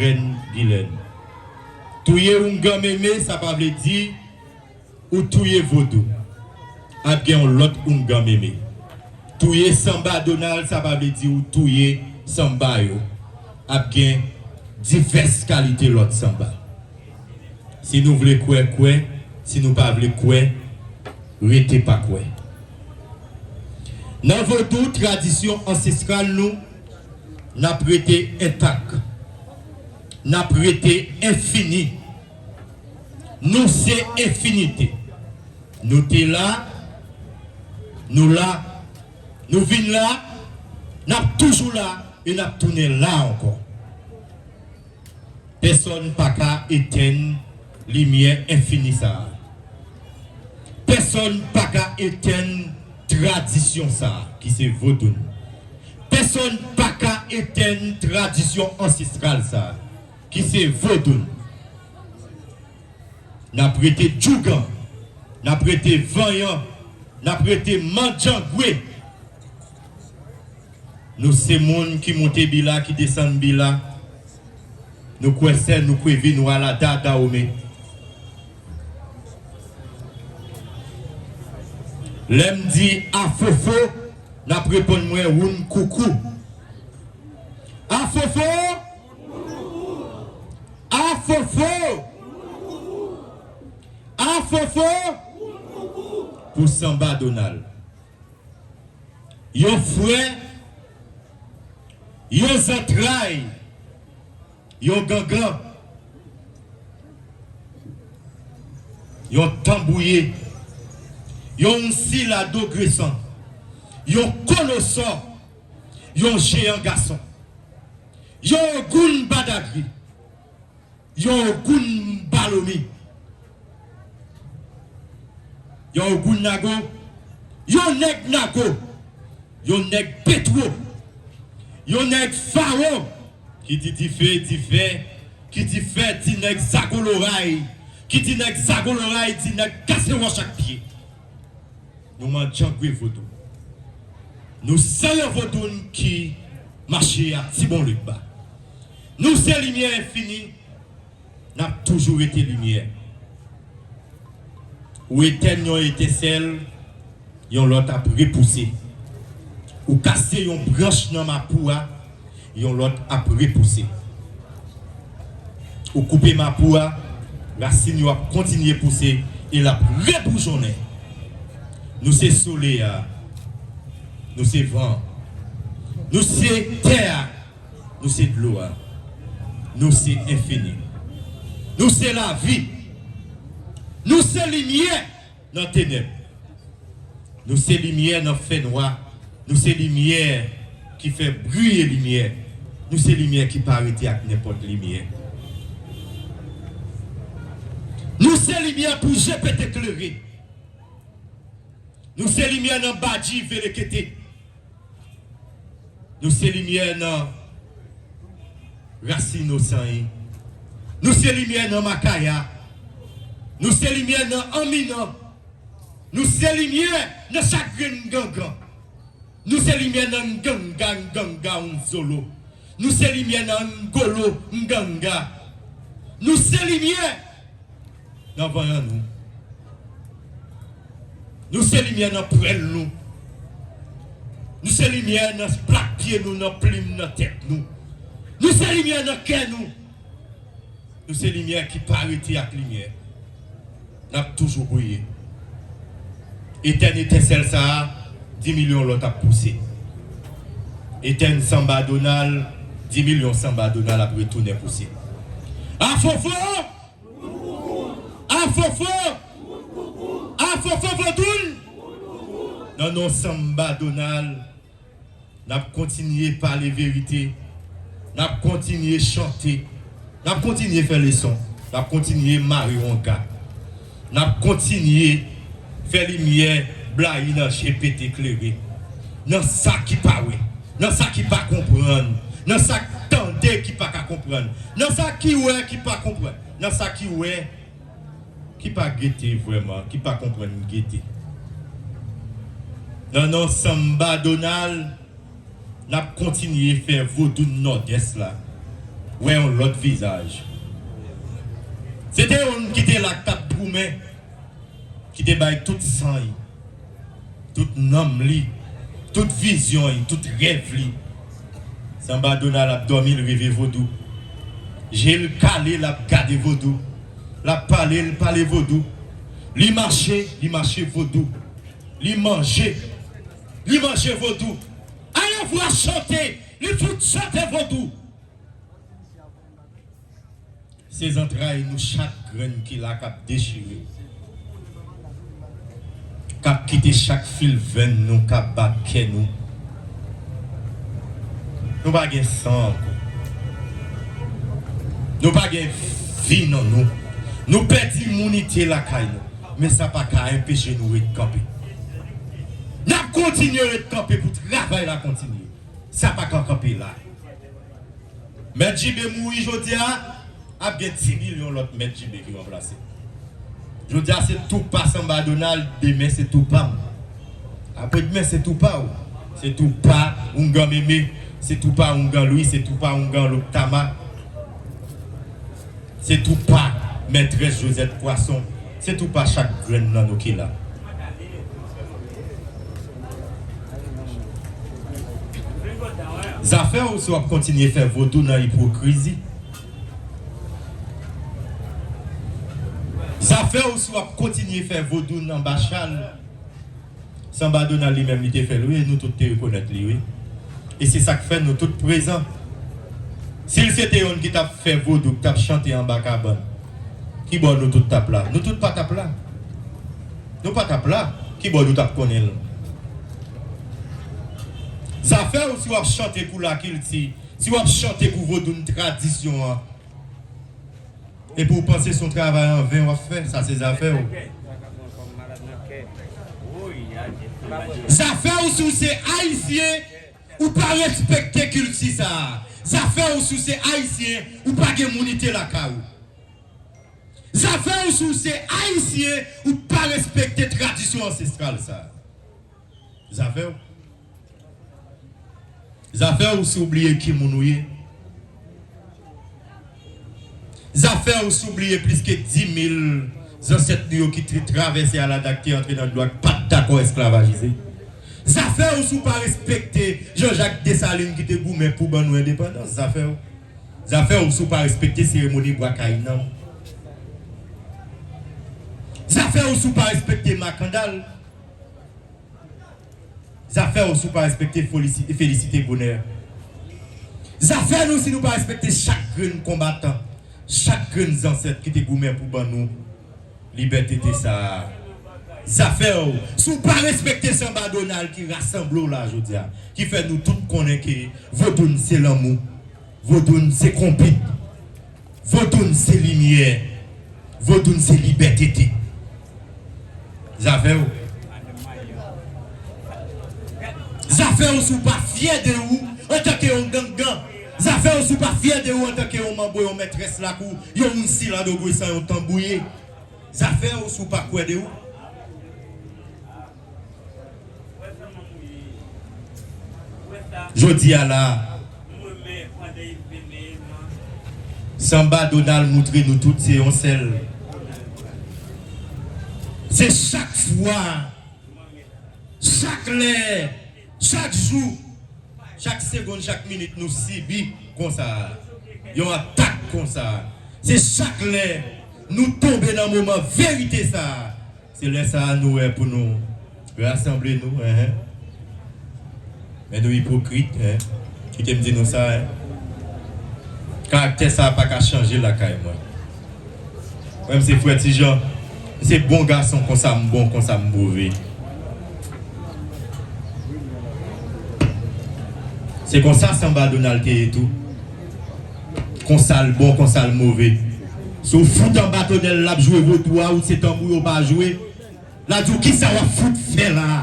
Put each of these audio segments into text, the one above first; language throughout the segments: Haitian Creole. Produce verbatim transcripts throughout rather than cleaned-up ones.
Rèn Gilèn. Touye Oungan Mémé, sa pa vle di ou touye vodou. Ap gen yon lòt Oungan Mémé. Touye Sanba Donald, sa pa vle di ou touye Sanba yo. Ap gen divès kalite lòt Sanba. Si nou vle kwè, kwè. Si nou pa vle kwè, rete pa kwè. Nan vodou, tradisyon ansestral nou, n ap rete entak. N ap rete enfini. Nou se enfinite. Nou te la, nou la, nou vin la, n ap toujou la e n ap tounen la ankò. Pèsonn pa ka etenn limyè enfini sa a. Pèsonn pa ka etenn tradisyon sa a, ki se vodoun. Pèsonn pa ka etenn tradisyon ansestral sa a, ki se vodoun. N ap rete djougan, n ap rete vanyan, n ap rete mandjangwe. Nou se moun ki monte bila, ki desann bila. Nou kwè sè, nou kwè vi, nou ala da Dawome. Lè m di afofo, n ap reponn mwen woun koukou. Afofo! Afofo! Afofo! Pou Sanba Donald. Yon frè, yon zantray, yon gangan, yon tanbouye, yon nsilado gresan, yon kolosò, yon jeyan gason, yon ogoun badagri, yon ogoun balomi, yon ogoun nago, yon nèg nago, yon nèg petwo, yon nèg fawo, ki di dife, dife, ki di fè, di nèg zagoloray, ki di nèg zagoloray, di nèg kase wòch ak pye. Nou mandjangwe vodoun. Nou se yon vodoun ki mache a tibon legba. Nou se limyè enfini, n ap toujou rete limyè. Ou etèn yon etensèl, yon lòt ap repouse. Ou kase yon branch nan mapou a, yon lòt ap repouse. Ou koupe mapou a, rasin yo ap kontinye pouse e l ap reboujonnen. Nou se solèy a, nou se van an, nou se tè a, nou se dlo a, nou se enfini, nou se lavi, nou se limyè nan tenèb. Nou se limyè nan fènwa. Nou se limyè ki fè briye limyè. Nou se limyè ki pa rete ak nenpòt limyè. Nou se limyè pou je pete klere. Nou se limyè nan badji velekete. Nou se limyè nan rasi inosan. Nou se limyè nan makaya. Nou se limyè nan anminan. Nou se limyè nan chak grenn gangan. Nou se limyè nan nganga, nganga, nzolo. Nou se limyè nan ngolo, nganga. Nou se limyè nan vanyan nou. Nou se limyè nan pwèl nou. Nou se limyè nan plak pye nou, nan plim nan tèt nou. Nou se limyè nan kè nou. Nou se limyè ki pa rete ak limyè. N ap toujou briye. Etèn etensèl sa a, di milyon lòt ap pouse. Etèn Sanba Donald, di milyon Sanba Donald ap retounen pouse. Afofo! Afofo! Afofo vodoun! Nan non Sanba Donald, n ap kontinye pale verite. N ap kontinye chante. N ap kontinye fè leson. N ap kontinye mare wanga. N ap kontinye fè limyè blayi nan je pete klere. Nan sa ki pa wè. Nan sa ki pa konprann. Nan sa k tande ki pa ka konprann. Nan sa ki wè ki pa konprann. Nan sa ki wè ki pa gete vrèman, ki pa konprann gete. Nan non Sanba Donald, n ap kontinye fè vodoun Nòdès la. wè yon lòt vizaj. Se te youn ki te la k t ap goumen, ki te bay tout san l, tout nanm li, tout vizyon l, tout rèv li. Sanba Donald ap dòmi, l reve vodou. Je l kale, l ap gade vodou. L ap pale, l pale vodou. Li mache, li mache vodou. Li manje, li manje vodou. Alevwa chante, li fout chante vodou. Se zantray nou chak grenn ki la k ap dechire, k ap kite chak fil venn nou k ap bat kè nou. Nou pa gen san ankò. Nou pa gen vi nan nou. Nou pèdi moun ite lakay nou. Men sa pa ka enpeche nou ret kanpe. N ap kontinye ret kanpe pou travay la kontinye. Sa pa ka kanpe la. Mèt Jibe mouri jodi a, ap gen dis milyon lòt Mèt Jibe ki ranplase. Jodi a se tou pa Sanba Donald, demen se tou pa m. Apre demen se tou pa w. Se tou pa Oungan Meme, se tou pa Oungan Lwi, se tou pa Oungan Loktama. Se tou pa Mètrès Josette Poisson. Se tou pa chak grenn nan nou ki la. Zafè w si w ap kontinye fè vodou nan ipokrizi. Zafè w si w ap kontinye fè vodou nan bachal. Sanba Donald li menm li te fè l, wi, nou tout te rekonèt li, wi. E se sa k fè nou tout prezan. Si l se te youn ki t ap fè vodou, ki t ap chante anba kabann, ki bò nou tout t ap la? Nou tout pa t ap la. Nou pa t ap la. Ki bò nou t ap konnen l? Zafè w si w ap chante pou lakilti, si w ap chante pou vodoun tradisyon an, epi w panse se yon travay an ven w ap fè, sa se zafè w. Zafè w si w se Ayisyen, ou pa respekte kilti sa a. Zafè w si w se Ayisyen, ou pa gen moun ite lakay ou. Zafè w si w se Ayisyen, ou pa respekte tradisyon ansestral sa a. Zafè w. Zafè w si w bliye ki moun ou ye. Zafè w si w bliye plis ke dis mil zansèt nou yo ki te travèse Alada, ki te antre nan dlo a, ki pa t dakò esklavajize. Zafè w si w pa respekte Jean-Jacques Dessalines ki te goumen pou ban nou endepandans. Zafè w. Zafè w si w pa respekte seremoni Bwa Kay Nanm. Zafè w si w pa respekte Makandal. Zafè w si w pa respekte Felisi-, Félicité Bonheur. Zafè nou si nou pa respekte chak grenn konbatan, chak grenn zansèt ki te goumen pou ban nou libète sa a. Zafè w si w pa respekte Sanba Donald ki rasanble w la jodi a, ki fè nou tout konnen ke vodoun se lanmou. Vodoun se konbit. Vodoun se limyè. Vodoun se libète. Zafè w. Zafè w si w pa fyè de ou antanke yon gangan. Zafè w si w pa fyè de ou antanke yon manbo, yon mètrès lakou, yon moun siladogwe san yon tanbouye. Zafè w si w pa kwè de ou. Jodi a la, Sanba Donald moutre nou tout se yon sèl. Se chak fwa, chak lè, chak jou, chak segonn, chak minit nou sibi konsa, yon atak konsa. Se chak lè nou tonbe nan moman verite sa a. Se lè sa a nou wè pou nou rasanble nou, enhen. Men nou ipokrit, en. Kite m di nou sa, en. Karaktè sa a pa ka chanje lakay mwen. Mwen, m se frè Ti Jan. M se bon gason, konsa m bon, konsa m move. Se konsa Sanba Donald te ye tou. Konsa l bon, konsa l move. Si w fout anba tonèl l ap jwe vodou a, ou se tanbou yo pa jwe. L a di w, "Kisa w ap fout fè la a?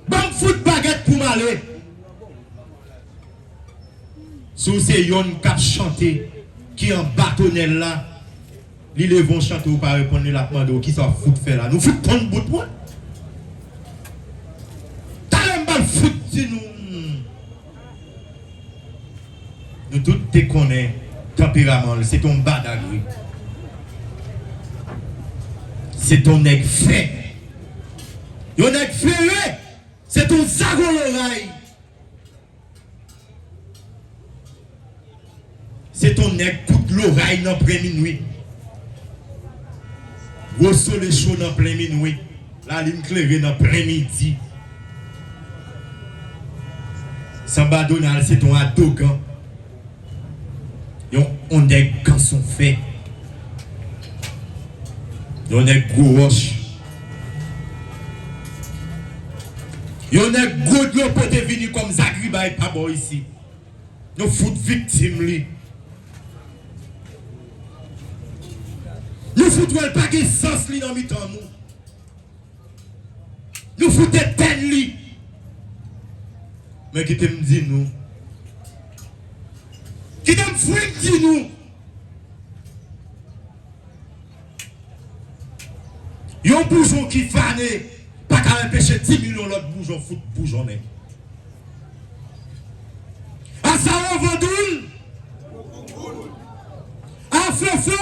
Ban m fout bagèt pou m ale." Si w se yonn k ap chante, ki anba tonèl la, li leve yon chante, ou pa reponn li, l ap mande w, "Kisa w ap fout fè la?" Nou fout konn bout mwen. Talè m pral fout di nou. Nou tout te konnen tanperaman l, se t on badagri. Se t on nèg fè. Yon nèg fere, se t on zago loray. Se t on nèg kout loray nan plen minwi. Gwo sole cho nan plen minwi. Lalin klere nan plen midi. Sanba Donald se t on adogan. Yon, yon nèg kanson fè. Yon nèg gwo wòch. Yon nèg gwo dlo pote vini kòm zagribay pa bò isi. Nou fout viktim li. Nou fout wè l pa gen sans li nan mitan nou. Nou fout etèn li. Men kite m di nou. Kite m fwenk di nou. Yon boujon ki fane pa ka anpeche di mil yon lòt boujon fout boujonnen. Asawo Vodoun! Afofo!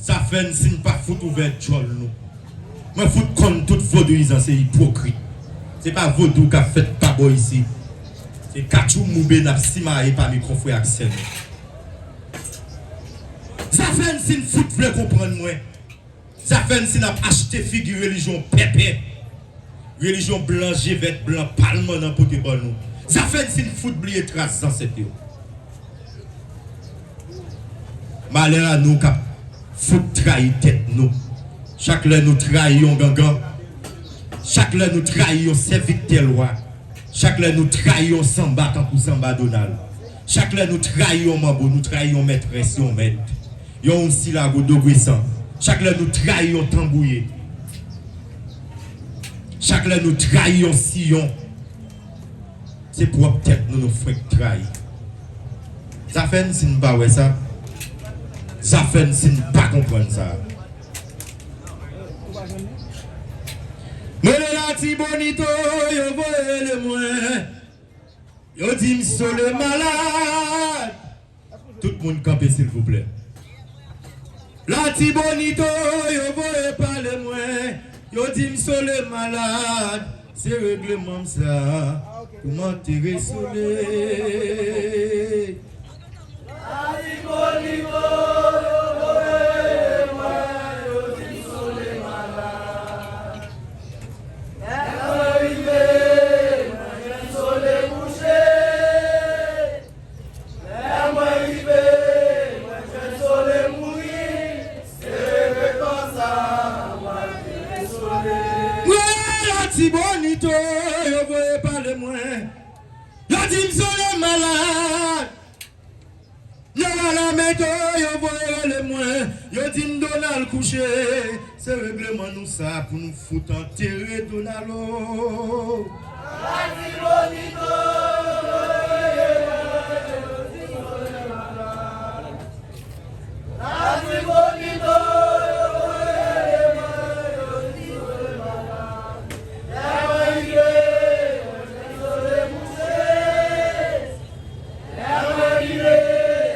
Zafèn si n pa fout ouvè djòl nou. Mwen fout konn tout vodouyizan se ipokrit. Se pa vodou k ap fèt pa bò isi. Se katchoumoube n ap simaye pami konfrè ak sè nou. Zafèn si n fout vle konprann mwen. Zafèn si n ap achte figi relijyon pèpè. Relijyon blan, je vèt blan, palman nan pote ban nou. Zafèn si n fout bliye tras zansèt yo. Malè a nou k ap fout trayi tèt nou. Chak lè nou trayi yon gangan, chak lè nou trayi yon sèvitè lwa, chak lè nou trayi yon sanba tankou Sanba Donald, chak lè nou trayi yon manbo, nou trayi yon mètrès, yon mèt, yon ounsi lago dogwesan, chak lè nou trayi yon tanbouye, chak lè nou trayi yon siyon, se pwòp tèt nou nou fwenk trayi. Zafèn si n pa wè sa. Zafèn si n pa konprann sa. Mwen rele Latibonito, yo voye rele mwen. Yo di m Sole malad. Tout moun kanpe silvouplè. Latibonito, yo voye pale mwen. Yo di m Sole malad. Se regleman m sa pou m antere Sole. Latibonito, yo voye rele mwen. Yo di m Sole malad. Lè mwen rive, mwen jwenn Sole kouche. Lè mwen rive, mwen jwenn Sole mouri. Se regrètman sa, mwen antere Sole. Mwen Latibonito, yo voye pale mwen. Yo di m Sole malad. Nan Alamento, yo voye rele mwen. Yo di m Donald kouche. Se regleman nou sa pou nou fout antere Donald o. Latibonito, yo voye rele mwen. Yo di m Sole malad. Latibonito, yo voye rele mwen. Yo di m Sole malad. Lè mwen rive,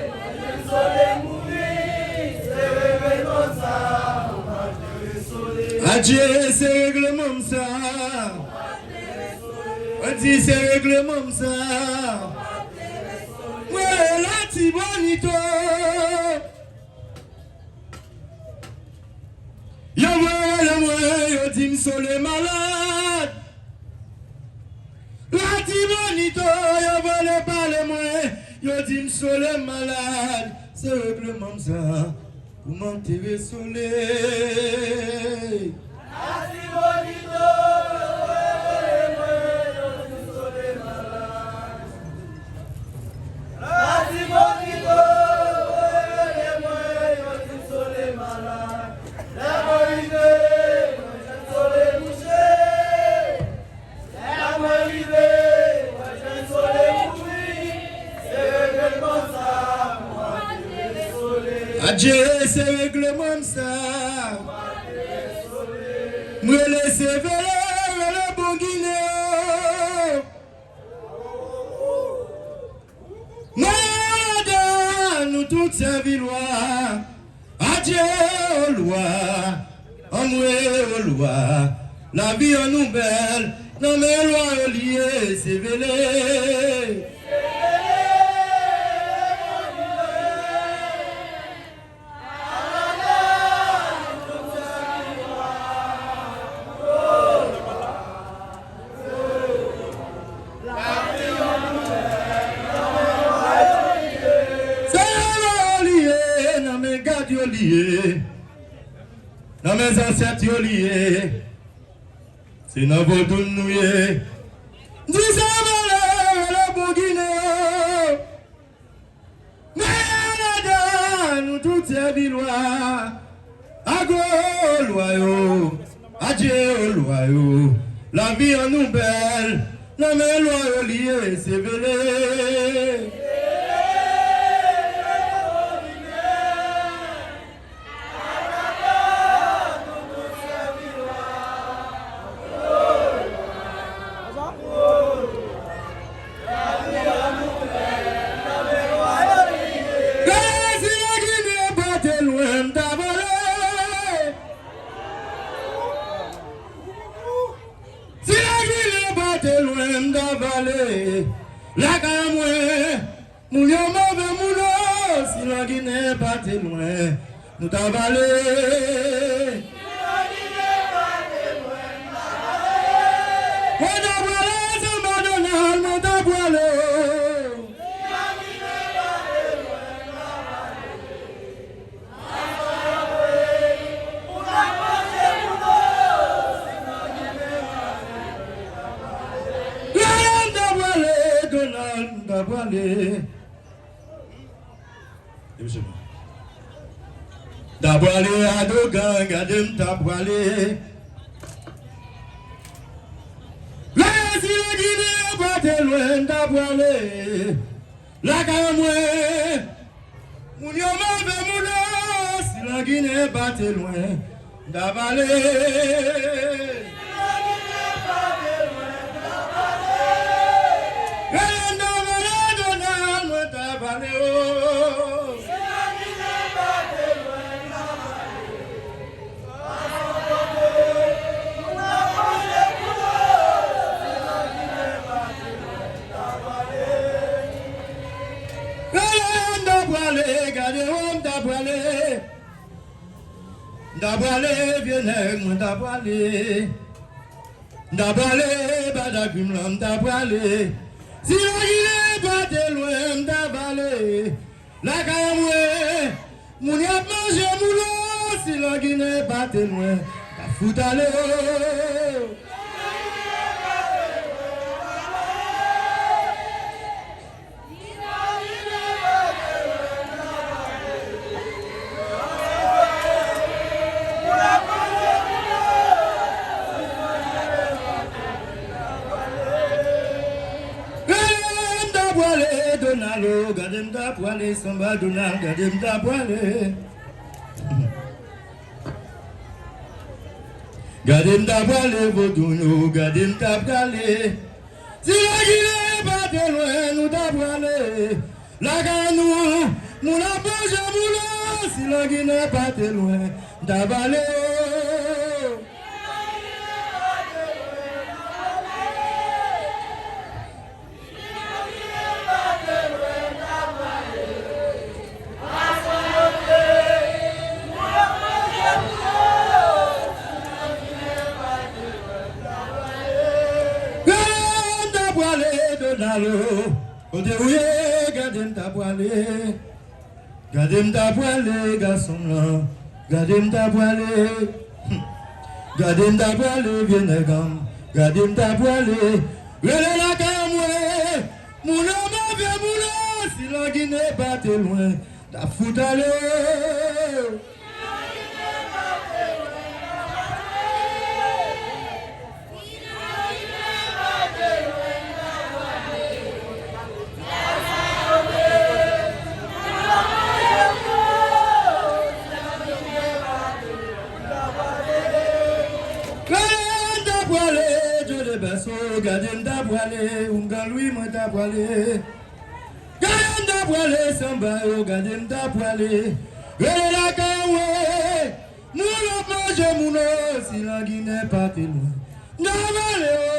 mwen jwenn Sole kouche. Adje, se regleman m sa. Mwen di se regleman m sa. Mwen Latibonito. Yo voye rele mwen, yo di m Sole malad. Latibonito, yo voye pale mwen, yo di m Sole malad. Se regleman m sa pou m antere Sole. Latibonito, yo voye rele mwen, yo di m Sole malad. Latibonito, yo rele mwen, yo di m Sole malad. Lè mwen rive, mwen jwenn Sole kouche. Lè mwen rive, mwen jwenn Sole mouri. Se regreman sa, mwen antere Sole. Adje, se regleman sa. Mwen rele Severe, rele bon Ginen. tout sèvi lwa. Adye o lwa, anmwe o lwa, lavi an nou bèl, nan men lwa yo li ye, se vele. Se nan lwa yo li ye, nan men gad yo li ye, nan men zansèt yo li ye. Se nan vodoun nou ye. M di sa valè, rele bon Ginen yo. Mwen ladan nou tout sèvi lwa. Ago lwa yo, adye o lwa yo. Lavi an nou bèl, nan men lwa yo li ye, se vele. Gade si Laginen pa te lwen, m t ap ale. Si Laginen pa te lwen, m t ap ale. Lakay mwen, moun yo move moun o, si Laginen pa te lwen, nou t ap ale. Mwen ta pwale, Sanba Donald, mwen ta pwale. Gade m ta pwale, Donald, m ta pwale. Epi se mwen. M ta pwale a Dogan, gade m ta pwale. Lè si Laginen pa te lwen, m ta pwale. Lakay mwen, moun yo move moun o, si Laginen pa te lwen, m ta pwale. Gade m ta pwale, Donald, mwen ta pwale o. Gade m ta pwale, gade o m ta pwale. M ta pwale, vye nèg, mwen ta pwale. M ta pwale, Badagrim lan, m ta pwale. Si Laginen pa te lwen, m ta pwale. Lakay mwen, moun y ap manje moun o, si Laginen pa te lwen, m ta fout ale o. Gade m ta pwale, Donald o, gade m ta pwale, Sanba Donald, gade m ta pwale. Gade m ta pwale, vodoun yo, gade m ta pwale. Si Laginen pa te lwen, nou ta pwale. Lakay nou, moun ap manje moun o, si Laginen pa te lwen, m ta pwale o. Gade m ta pwale, Donald o. Kote ou ye? Gade m ta pwale. Gade m ta pwale, gason m lan. Gade m ta pwale. Hum. Gade m ta pwale, vye nèg an m. Gade m ta pwale. Rele lakay mwen. Moun yo move moun o, si Laginen pa te lwen, m ta fout ale o. Gade m ta pwale, Joe de Basso, gade m ta pwale, Oungan Louis, mwen ta pwale. Gade m ta pwale. Ale sanba yo, gade m ta pwale. Rele lakay mwen, moun ap manje moun o, si Langinen pa te lwen, m ta pwale o.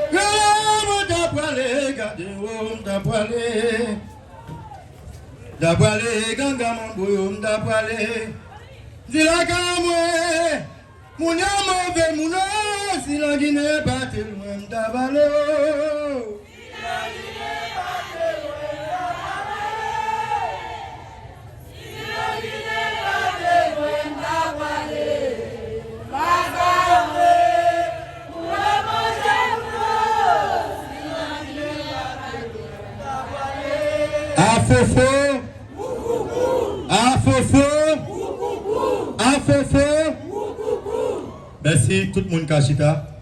Rele mwen ta pwale, gade o, m ta pwale. M ta pwale, ganga manbo yo, m ta pwale. Di lakay mwen, moun yo move moun o, si Langinen pa te lwen, m ta pwale o. Afofo! Afofo! Afofo! Mèsi, tout moun ka chita.